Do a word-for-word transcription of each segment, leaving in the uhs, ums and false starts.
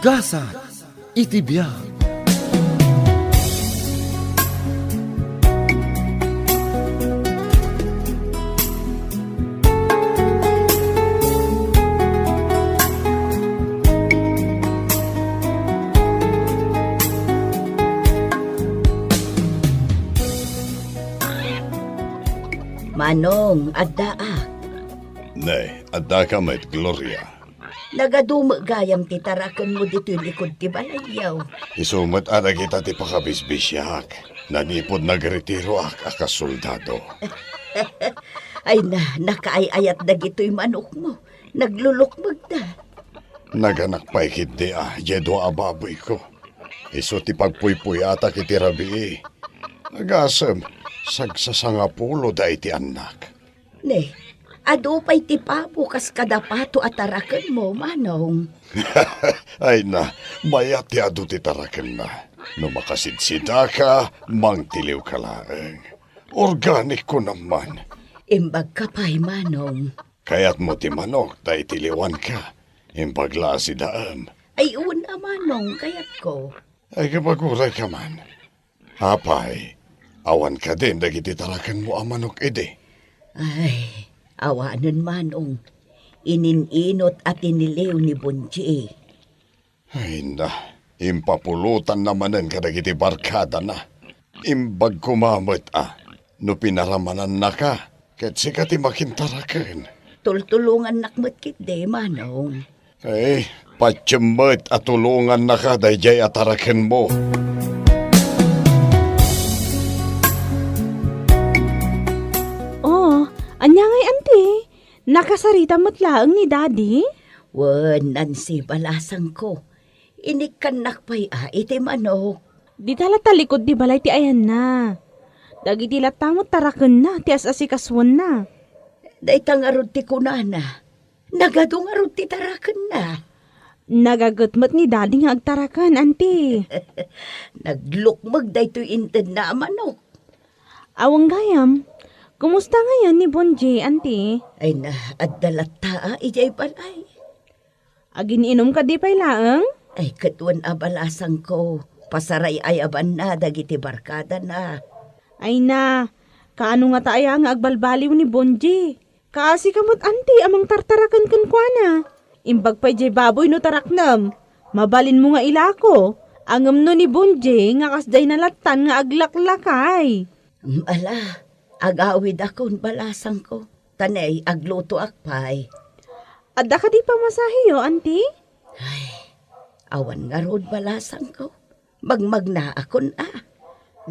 Gasat iti biag. Manong, addaak. Ne, addaka met, Gloria. Nagadu met gayam ti tarakenmo ditoy likud ti balayyo. Isu met a dagita ti pakabisbisiak. Nanipud nagretiroak a kasoldado. Ay na, nakaay-ayat dagitoy manokmo. Naglulukmegda. Naganak pay ketdi a, diay dua a baboyko. Isu ti pagpuypuyatak iti rabii. Agasem, sagsasangapulo da iti annak. Ne, adu pay ti babo kas kada pato a tarakenmo, Manong. Ay na, mayat ti adu ti tarakenna. No makasidsidaka, mangtiliwka laeng. Organik ko naman. Imbagka pay, Manong. Kayatmo ti manok, ta itiliwanka. Imbag la a sidaem. Ay, una, Manong, kayatko. Ay, kapaguray ka man. Apay, awan kadin dagiti tarakenmo a manok idi? Ay, awanen, Manong. Inin-inot a tiniliw ni Bonji. Ay na, impapulotanna manen kadagiti barkadana. Imbag koma met a, no pinaramanannaka, ket sika ti makintaraken. Tultulongannak met ketdi, Manong. Eh, patiem met a tulongannaka daydiay a tarakenmo. Oh, ania ngay, Auntie? Nakasarita met laeng ni Daddy? Wen, Nancy, balasangko. Inikkannak pay a iti manok. Dita latta likud ti balay ti ayanna. Dagiti latta met tarakenna ti as-asikasuenna. Dayta ngarud ti kunana. Nagadu ngarud ti tarakenna. Nagaget met ni Daddy nga agtaraken, Auntie. Naglukmeg daytoy intedna a manok. Awan gayam, kumusta ngayen ni Bonji, Auntie? Ay na, adda latta a idiay balay. Agin-inom kadi pay laeng? Ay, ket wen a balasangko, pasaray-ayabanna dagiti barkadana. Ay na, kaano ngata aya nga agbalbaliw ni Bonji? Kaasika met, Auntie, a mangtartaraken kenkuana. Imbag pay diay baboy no taraknem. Mabalinmo nga ilako. Ngem no ni Bonji nga kasdiay nalattan nga aglaklakay. Mm, ala, agawidakon, balasangko. Ta ne, aglutoak pay. Adda kadi pamasaheyo, Auntie? Ay, awan ngarud, balasangko. Magmagnaakon a.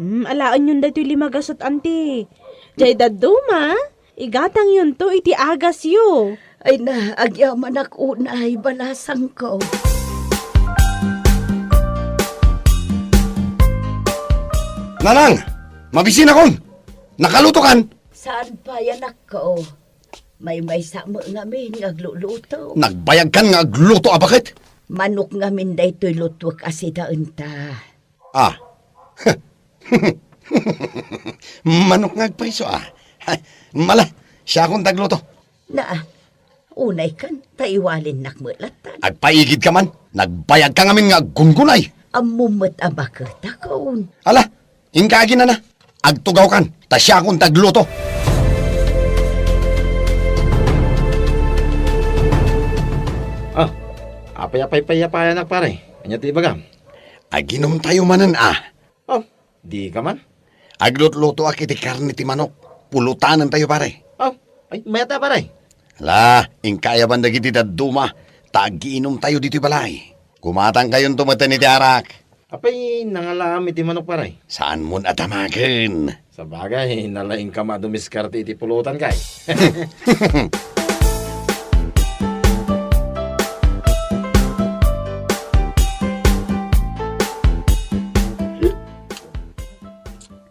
Hmm, alaenyon daytoy lima gasut, Auntie. Diay dadduma, igatangyonto iti agasyo. Ay na, agyamanak unay, balasangko. Nanang! Mabisinakon! Nakalutokan! Saan pay, anakko? Maymaysa met ngamin nga agluluto. Nagbayagkan nga agluto a baket? Manok ngamin daytoy lutuek a sidaenta. Ah. Manok nga agpayso, ah. Mala, siakon tagluto. Naa, unay kan, ta iwalinnak met lattan. Agpaigid ka man, nagbayag ka ngamin nga aggungunay. Ammom met a baketakon. Ala, inka aginana. Agtugawkan, ta siakon tagluto. Ah, apay a paypayapayanak, pare? Ania ti ibagam? Aginumtayo manen, a. Oh, dika man? Aglutlutoak iti karne ti manok. Pulotanentayo, pare. Oh, ay, mayat a, pare. Ala, inka ayaban dagiti dadduma, ta agiinumtayo ditoy balay. Kumatangkayonto metten iti arak. Apay nangalaam iti manok, pare? Saanmon a damagen. Sabagay, nalaingka a dumiskarte iti pulotan, kay.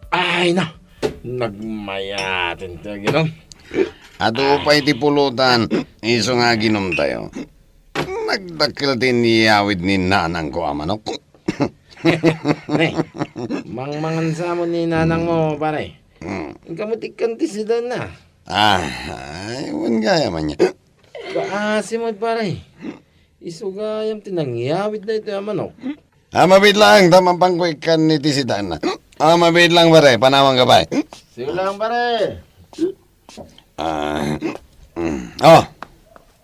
Ay, na. Nagmayaten ti aginom. Adu pay ti pulotan, isu nga aginumtayo. Nagdakkel ti inyawid ni nanangko a manok. Ne, mangmangan sa amo ni nanangmo, pare. Mm. Inka met ikkan ti sidaenna. Ah, ay, wen gayam ania. Kaasi met, pare. Isu gayam ti nangyawid daytoy a manok. Ah, mabiit lang, ta mapanko ikkan iti sidaanna. Ah, mabiit lang, pare, panawanka pay. Sige lang, pare. Ah, mm. Oh,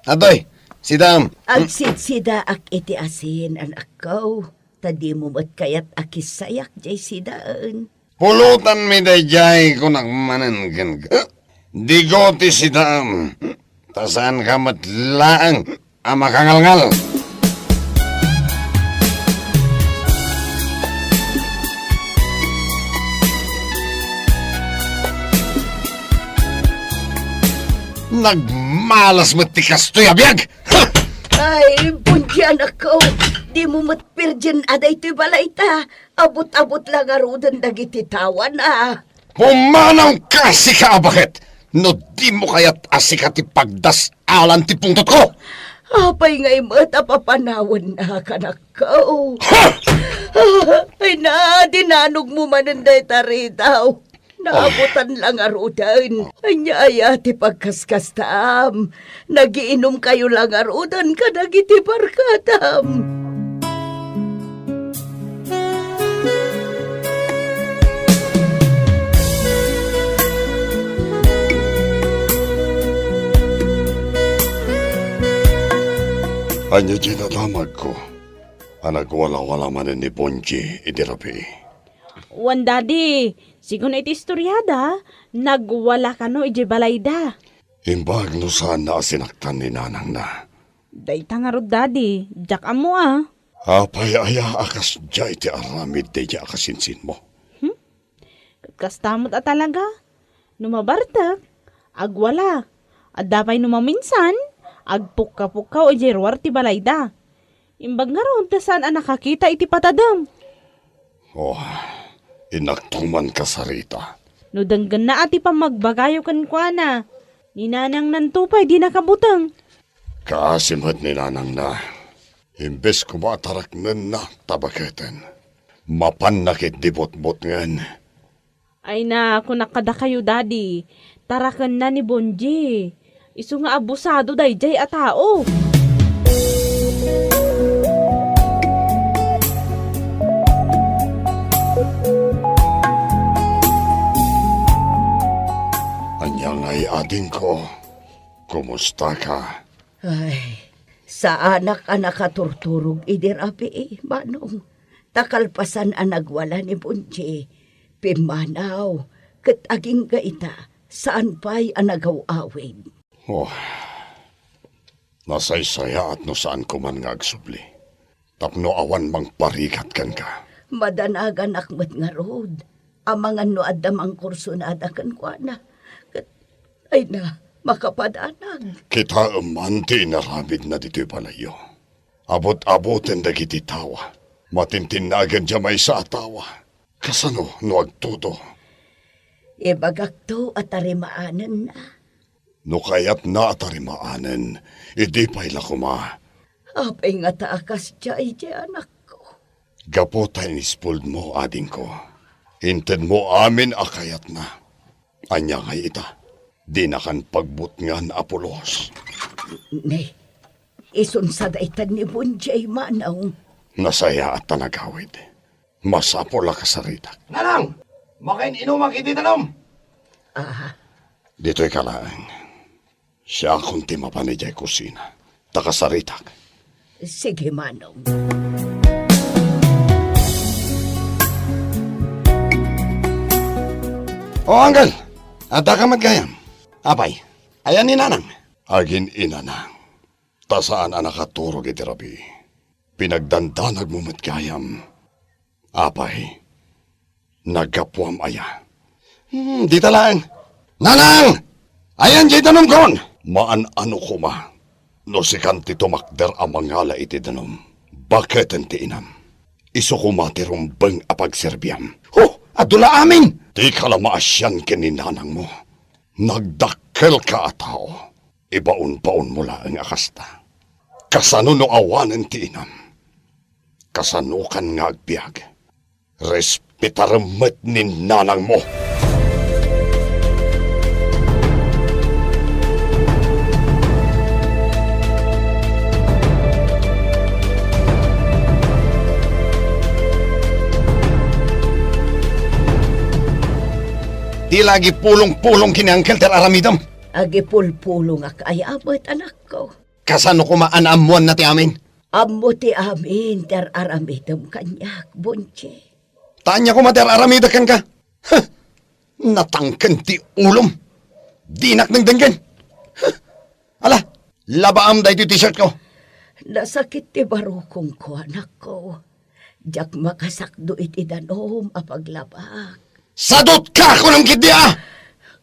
atoy, sidaam. Agsitsidaak iti asin, anakko, ta dimo met kayat a kissayak jay sidaan. Pulotanmi dayjay, kunak manen kenka. Digo ti sidaam, ta saanka met laeng a makangalngal. Nagmalas met ti kastoy a biag! Ha! Ay, Bonji, anakko, dimo met pirien a daytoy balayta. Abut-abut la ngaruden dagiti tawana. Pumanawka, sika a baket! No dimo kayat a sika ti pagdas-alan ti pungtotko! Apay ngay met a papanawannak, anakko? Ha! Ay na, dinanogmo manen dayta ridaw. Naabutan la ngaruden. Ania aya ti pagkaskastam? Nagiinumkayo la ngaruden kadagiti barkadam. Ania ti nadamagko a nagwalawala manen ni Bonji idi rabii? Wen, Daddy, sigun iti istoriada, nagwala kano idiay balayda. Imbag no saanna a sinaktan ni nanangna. Dayta ngarud, Daddy, diak ammo a. Apay aya a kasdiay ti aramid daydi a kasinsinmo? Hmm? Ket kasta met a talaga. No mabartek, agwala. Adda pay no maminsan, agpukka-pukkaw idiay ruar ti balayda. Imbag ngarud ta saan a nakakita iti patadem. Oh, innakto man kasarita. No denggenna a ti pammagbagayo kenkuana, ni nanangnanto pay dinaka buteng. Kaasi met ni nanangna. Imbes koma a taraknenna ta baketen, mapanna ketdi butbutngen. Ay na, kunak kadakayo, Daddy, tarakenna ni Bonji. Isu nga abusado daydiay a tao. Ania ngay, adingko? Kumustaka? Ay, saanak a nakaturturog idi rabii, Manong. Ta kalpasan a nagwala ni Bonji, pimmanaw, ket agingga ita, saan pay a nagaw-awid. Oh, nasaysayaat no saan koman nga agsubli tapno awan mangparigat kenka. Madanaganak met ngarud, amangan no adda mangkursunada kenkuana. Ket, ay na, makapadanag. Kitaem man ti inaramidna ditoy balayyo. Abut-abuten dagiti tawa. Matintinnagendiay maysa a tawa. Kasano no agtudo? Ibagakto a tarimaanenna. No kayatna a tarimaanen, idi pay la koma. Apay ngata a kasdiay, anakko? Gapu ta inispuldmo, adingko. Intedmo amin a kayatna. Ania ngay ita? Dinakan pagbutngan a pulos. Ne, isun sa dayta ni Bonji, Manong. Nasayaat ta nagawid. Masapul a kasaritak. Nanang! Makain-inumak iti danum! Ah. Ditoyka laeng. Siakon ti mapan idiay kusina. Ta kasaritak. Sige, Manong. O, Anggal! Addaka met gayam. Apay, ayan ni Nanang? Agin-inana. Ta saan a nakaturog iti rabii. Pinagdandanagmo met gayam. Apay, naggapuam aya? Hmm, dita laeng. Nanang! Ayan diay danumkon! Maan-ano koma no sikan ti tumakder a mangala iti danum. Baketen ti inam. Isu koma ti rumbeng a pagserbiam. Ho! Adu la amin! Dika la maasian ken ni nanangmo. Nagdakkelka a tao. Ibaonbaonmo laeng a kasta. Kasano no awanen ti inam? Kasanokan nga agbiag? Respetarem met ni nanangmo. Ila agipulong-pulong ken ni Uncle ti ar-aramidem. Agipulpulongak aya met, anakko? Kasano koma a naammoanna ti amin? Ammo ti amin ti ar-aramidem kaniak, Bonji. Ta ania koma ti ar-aramidek kenka? Huh! Natangken ti ulom. Dinak dengdenggen. Huh! Ala, labaam daytoy t-shirt ko. Nasakit ti barukongko, anakko. Diak makasakdo iti danum a paglabak. Sadutka, kunam ketdi a!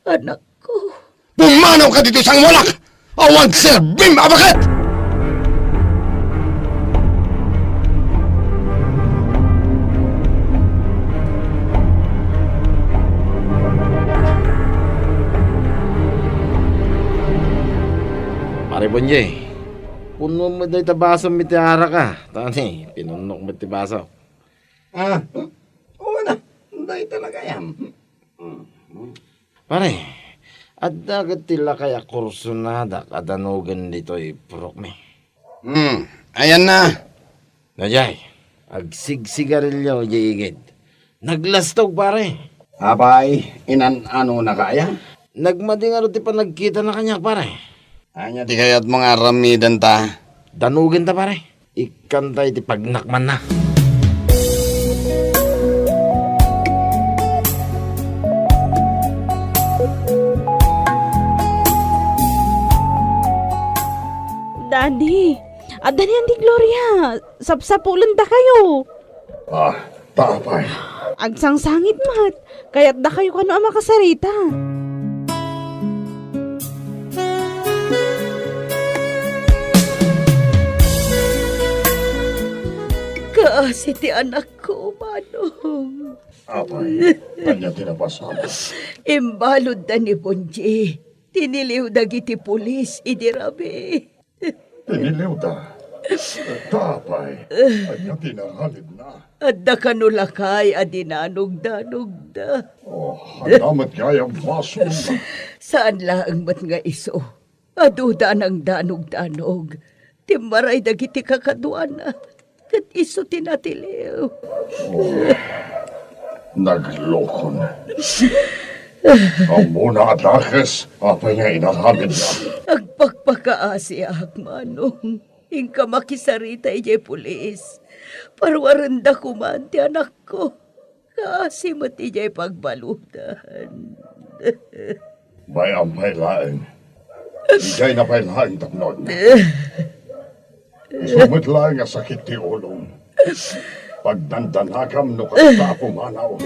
Anakko. Pumanawka ditoy sangmulak! Awan serbim a baket! Pare Bonji, puno met dayta basom iti arak a. Tani, pinunnok met ti baso. Ah, oo na. Dayta la gayam. Pare, adda ket ti lakay a kursonadak a danugen ditoy purokmi. Hmm, ayanna. Daydiay, agsigsigarilio idiay igid. Naglastog, pare. Apay, inan-anonaka aya? Nagmadi ngarud ti panagkitana kaniak, pare. Ania ti kayatmo nga aramidenta? Danugenta, pare. Ikkanta iti pagnakmanna. Daddy, adda ni Auntie Gloria. Sapsapulendakayo. Ah, ta apay? Agsangsangit met. Kayatdakayo kano a makasarita. Kaasi ti anakko, Manong. Apay, ania ti nabasam? Imbaludda ni Bonji. Tiniliw dagiti pulis idi rabii. Tiniliwda. Ta apay, ania ti nangalidna? Adda kano lakay a dinanugdanugda. Oh, ania met gayam basol? Saan laeng met nga isu. Aduda a nangdanugdanug. Timmaray dagiti kakaduana. Ket isu ti natiliw. Oh, naglokon. Ammona a dakes, apay nga inaramidna? Agpakpakaasiak, Manong. Inka makisarita idiay pulis. Paruarenda koman ti anakko. Kaasi met idiay pagbaludan. Mayam pay laeng. Idiay na pay laeng tapnon. Isu met laeng a sakit ti ulom. Pagdandanagam no kasta a pumanaw.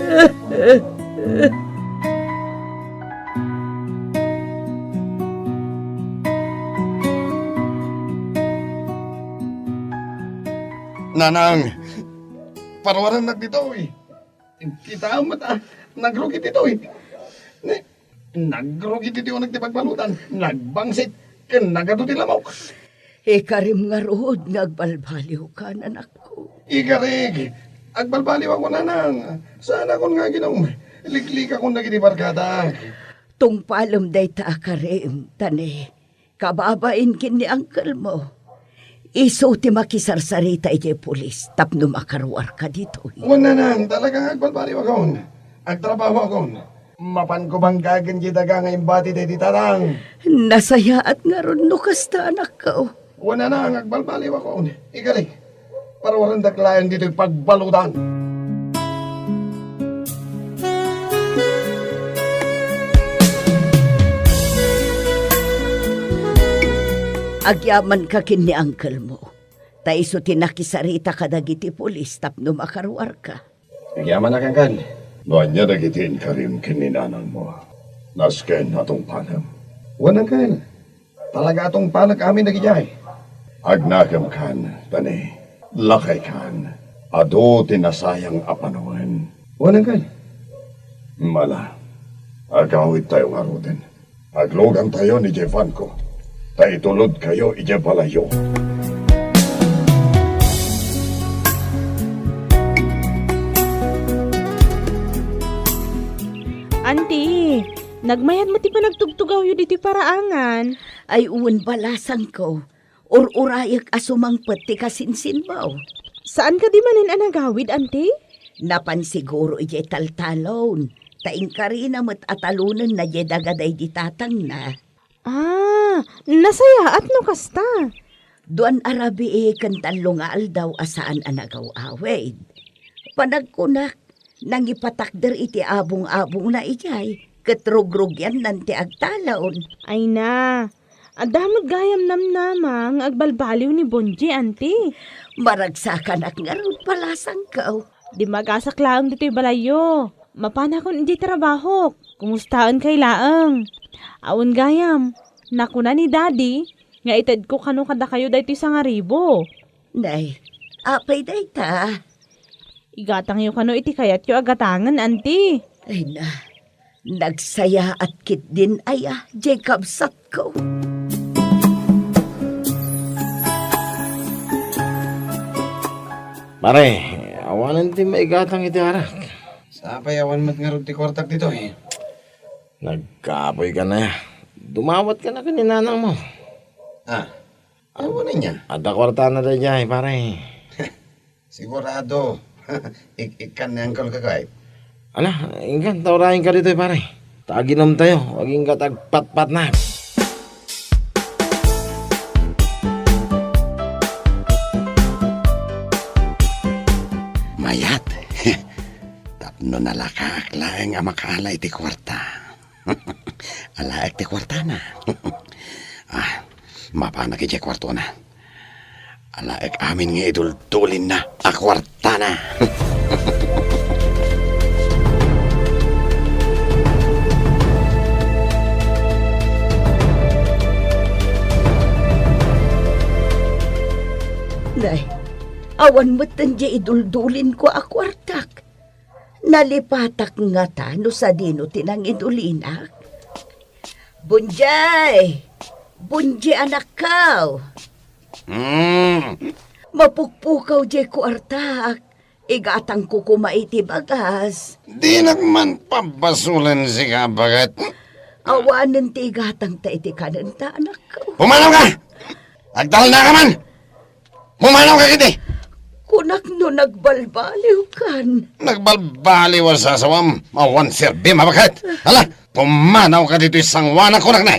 Nanang, paruarennak ditoy. Kita met a, nagrugi ditoy. Ni, nagrugi ditoy uneg ti pagbaludan, nagbangsit, ken nagadu ti lamok. Ikarim ngarud nga agbalbaliwka, anakko. Ikarik, agbalbaliwakon, nanang. Saanakon nga aginom. Liklikakon dagiti barkadak. Tungpalem dayta a karim, ta ne, kababain ken ni uncle mo. Isu ti makisarsarita idiay pulis tapno makaruarka ditoy. Wen, nanang, talaga nga agbalbaliwakon. Agtrabahoakon. Mapanko banggagen diay daga nga imbati daydi tatang. Nasayaat ngarud no kasta, anakko. Wen, nanang, agbalbaliwakon. Ikari, paruarendak laeng ditoy pagbaludan. Agyamanka ken ni uncle mo. Ta isu ti nakisarita kadagiti pulis tapno makaruarka. Agyamanak, uncle. No ania dagiti inkarim ken ni nanangmo, nasken a tungpalem. Wen, uncle. Talaga a tungpalek amin dagidiay. Agnakemkan, ta ne, lakaykan. Adu ti nasayang a panawen. Wen, uncle. Mala, agawidtayo ngaruden. Aglugantayon idiay vanko, ta itulodkayo idiay balayyo. Auntie, nagmayat met ti panagtugtugawyo ditoy paraangan. Ay, wen, balasangko. Ur-urayek a sumangpet ti kasinsinmo. Saan kadi manen a nagawid, Auntie? Napan siguro idiay taltalon. ta inkarina met a talonenna diay daga daydi tatangna. Ah, nasayaat no kasta. Duan a rabii ken tallo nga aldaw a saan a nagaw-awid. Panagkunak, nangipatakder iti abong-abongna idiay, ket rugrugyannan ti agtalon. Ay na, adda met gayam namnama nga agbalbaliw ni Bonji, anti. Maragsakanak ngarud, palasangko. Di magasak laeng ditoy balayyo. Mapanakon idiay trabahok. Kumustaen kay laeng? Awan gayam. Nakuna ni Daddy nga itedko kano kadakayo daytoy sangaribu. Nay, apay dayta? Igatangyo kano iti kayatyo a gatangen, anti. Ay na, nagsayaat ketdin aya, diay kabsatko. Pare, awanen ti maigatang iti arak. Sapay awan met ngarud ti kuartak ditoy. Nagkapoy ka na. Dumawat ka na ken ni nanang mo. Ah, awan niya. Adda kuartana daydiay, pare. Sigurado. Ik-, ikkan ni Uncle Kakay. Ala, inkan, taurayen ka ditoy, pare. Ta aginom tayo, agingga ti agpatpatnak. Mayat. Tapno nalakaak laeng a makaala iti kuarta. Alaek ti kuartana. Ah, mapanak idiay kuartona. Alaek amin nga iduldulinna a kuartana. Nay, awan metten diay iduldulinko a kuartak. Nalipatak ngata no sadino ti nangidulinak? Bonjay! Bonjay, anakko! Mm. Mapukpukaw diay kuartak. Igatangko koma iti bagas. Dinak man pabasolen sika, baket. Awanen ti igatangta iti kanenta, anakko. Pumanaw ka! Agtalna ka man! Pumanaw ka kadi! Kunak no nagbalbaliw kan. Nagbalbaliw a sasawam, awan serbim a baket. Ala, pumanaw ka ditoy sanguanak, kunak na.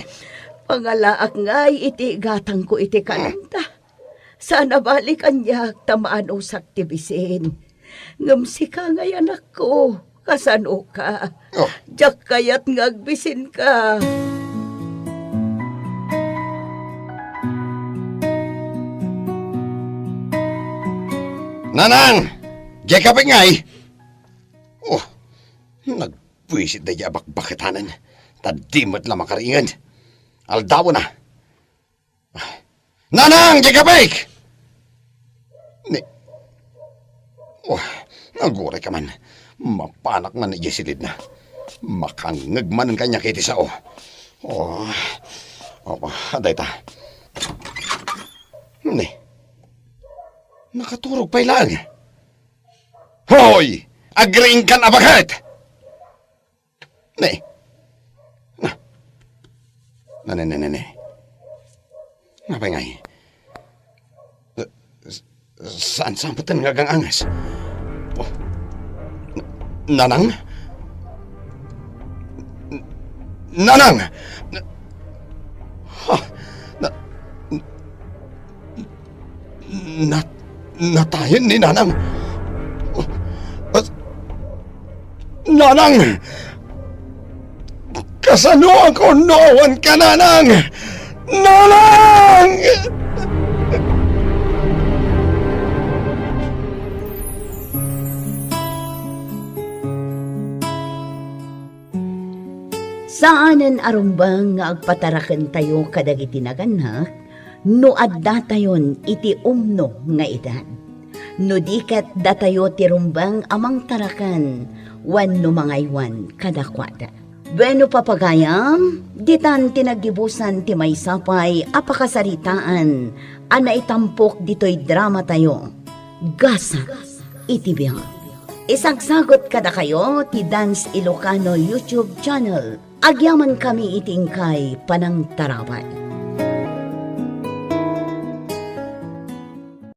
Pangalaak ngay iti igatangko iti kanenta. Saan a bali kaniak ta maanusak ti bisin. Ngem sika ngay, anakko, kasanoka? Oh. Diak kayat nga agbisinka. Nanang! Diay kapek ngay? Oh, nagbuisit daydiay a bakbaketanen, ta di met la makaringed. Aldawna. Nanang, diay kapek! Ni, oh, naguray ka man. Mapanak man idiay silidna. Makangngeg manen kaniak iti sao. Oh, oh, dayta. Ni, nakaturog pay laeng. Hoy! Agriingkan a baket! Ne. Na. Na, ne, ne, ne, ne. Apay ngay? S-, s-, saan, saan peten nga agang-angas? Oh. N-, Nanang? N-, Nanang! Na-, ha? Na-, Nat-, natayen ni Nanang. Nanang! Kasanoak no awan ka, Nanang? Nanang! Saanen a rumbeng nga agpatarakentayo kadagiti nagannak no addatayon iti umno nga edad. No di ket datayo ti rumbeng a mangtaraken wenno mangaywan kadakuada. Bueno, papagayam, ditan ti naggibusan ti maysa pay a pakasaritaan a naitampok ditoy dramatayo, Gasat iti Biag. Isagsagut kadakayo ti Dance Ilocano YouTube channel. Agyamankami iti inkay panangtarabay.